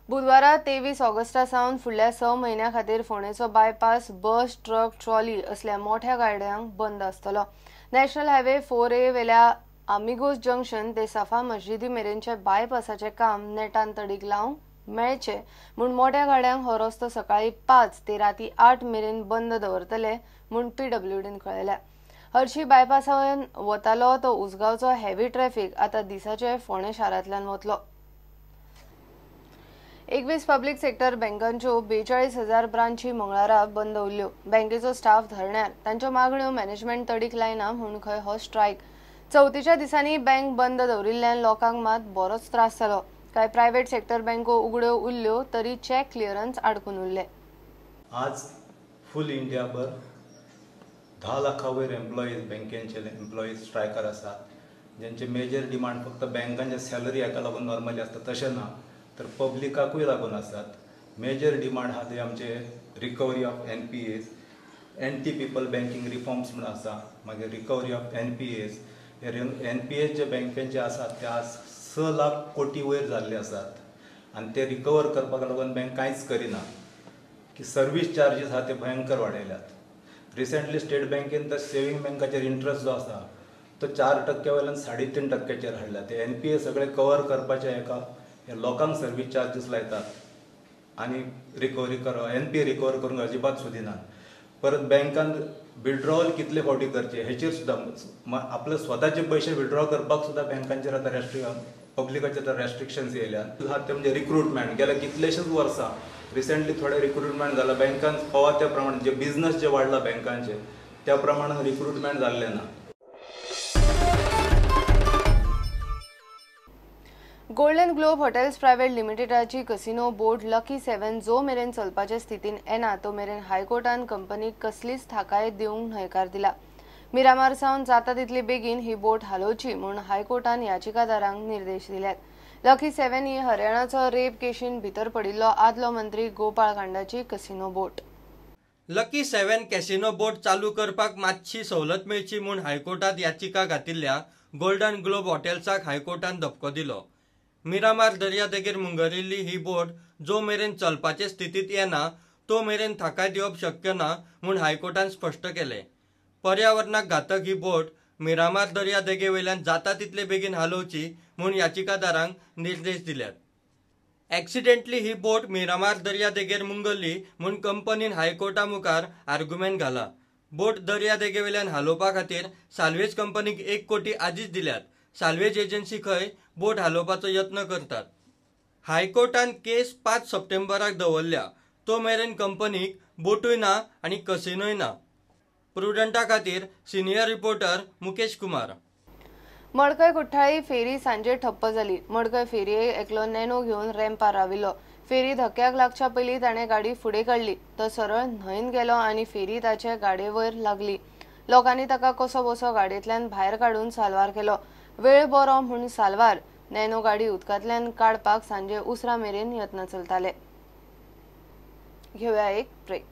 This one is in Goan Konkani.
बुधवारा 23 ऑगस्टा सावन फुडल्या 6 म्हयन्या खातीर फोंडेचो बायपास बस, ट्रक, ट्रॉली असल्या मोठ्या गाडयांक बंद आसतलो. नॅशनल हायवे 4A वेल्या आमिगोस जंक्शन ते सफा मस्जिदी मेरेनचे बायपासाचें काम नेटान तडीक लावंक मेळचें म्हूण मोठ्या गाडयांक हो रस्तो सकाळी 5 ते राती 8 मेरेन बंद दवरतले म्हूण पीडब्ल्यूडीन कळयल्या. हरशी बायपासावयल्यान वतालो तो उसगांवचो हेवी ट्रॅफिक आतां दिसाचे फोंडें शारांतल्यान वतलो. 21 पब्लीक सेक्टर बँकांच्यो 42,000 ब्रांची मंगळारा बंद उरल्यो. बँकेचो स्टाफ धरण्यार तांच्यो मागण्यो मॅनेजमेंट तडीक लायना म्हूण खंय हो स्ट्रायक. चवथीच्या दिसांनी बँक बंद दवरिल्ल्यान लोकांक मात बरोच त्रास जालो. कांय प्रायव्हेट सेक्टर बँको उगड्यो उरल्यो तरी चॅक क्लिअरन्स आडकून उरले. आज फूल इंडियाभर 10 लाखा वयर एम्प्लॉईज, बँकेचे एम्प्लॉईज स्ट्रायकार आसात, ज्यांचे मेजर डिमांड फक्त बँकांचे सॅलरी हाका लागून नॉर्मली आसता तशें ना, तर पब्लिकाकूय लागून आसात. मेजर डिमांड आहा ते आमचे recovery of NPAs, anti people banking reforms म्हूण आसा, मागीर recovery of NPAs. NPAs जे बँकेचे आसात ते आज 6 लाख कोटी वयर जाल्ले आसात आनी ते रिकवर करपाक लागून बँक कांयच करिना. की सर्वीस चार्जीस आहा ते भयंकर वाडयल्यात. रिसेंटली स्टेट बँकेन तर सेविंग बँकाचेर इंट्रस्ट जो आसा तो 4% वयल्यान 3.5% हाडला. ते एनपीए सगळे कवर करपाचे हेका हे लोकांक सर्वीस चार्जीस लायतात आनी रिकवरी कर एनपीए रिकवर करूंक अजिबात सोदिनात. परत बँकान विड्रॉवल कितले फावटी करचे हेचेर सुद्दां आपले स्वताचे पयशे विड्रॉ करपाक सुद्दां बँकांचेर आतां पब्लिकाचेर आतां रेस्ट्रिक्शन्स येयल्यात. आहा ते म्हणजे रिक्रुटमेंट गेल्या कितलेशेच वर्सां रिसेंटली थोडे रिक्रुटमेंट जाला बँकान फावो त्या प्रमाणे जे बिजनस जे वाडला बँकांचे त्या प्रमाणे रिक्रुटमेंट जाल्लें ना. गोल्डन ग्लोब हॉटेल्स प्रायव्हेट लिमिटेडाची कसिनो बोट लकी 7 जो मेरेन चलपाचे स्थितीन येना तो मेरेन हायकोर्टान कंपनीक कसलीच थाकाय दिवंक न्हयकार दिला. मिरामार सावन जाता तितली बेगीन ही बोट हालोवची म्हूण हायकोर्टान याचिकादारांक निर्देश दिल्यात. लकी 7 ही हरियाणाचो रेप केशीन भितर पडिल्लो आदलो मंत्री Gopal कांडाची casino boat. Lucky 7 casino boat चालू करपाक मातशी सवलत मेळची म्हूण हायकोर्टात याचिका घातिल्ल्या गोल्डन ग्लोब हॉटेल्साक हायकोर्टान धपको दिलो. मिरामार दर्यादेगेर मुंगरिल्ली ही बोट जो मेरेन चलपाचे स्थितीत येना तो मेरेन थाकाय दिवप शक्य ना म्हूण हायकोर्टान स्पश्ट केलें. पर्यावरणाक घातक ही बोट मिरामार दर्यादेगे वयल्यान जाता तितले बेगीन हालोवची म्हूण याचिकादारांक निर्देश दिल्यात. एक्सिडेंटली ही बोट मिरामार दर्यादेगेर मुंगरली म्हूण कंपनीन हायकोर्टा मुखार आर्ग्युमेंट घाला. बोट दर्यादेगे वयल्यान हालोवपा खातीर साल्वेज कंपनीक 1 कोटी आदींच दिल्यात. साल्वेज एजन्सी खंय बोट हालोवपाचो यत्न करतात. हायकोर्टान केस 5 सप्टेंबराक दवरल्या. तो मेरेन कंपनीक बोटूय ना आनी कसिनोय ना. प्रुडंटा खातीर senior reporter Mukesh Kumar. Madkai Cortalim ferry सांजे ठप्प जाली. मडकय फेरयेक एकलो नॅनो घेवन रॅम्पार राविल्लो. फेरी धक्क्याक लागच्या पयलीं ताणें गाडी फुडें काडली. तो सरळ न्हंयन गेलो आनी फेरी ताचे गाडयेवयर लागली. लोकांनी ताका कसो बसो गाडयेंतल्यान भायर काडून साल्वार केलो. वेळ बरो म्हूण साल्वार. नॅनो गाडी उदकांतल्यान काडपाक सांजे उसरां मेरेन यत्न चलताले. घेवया एक ब्रेक.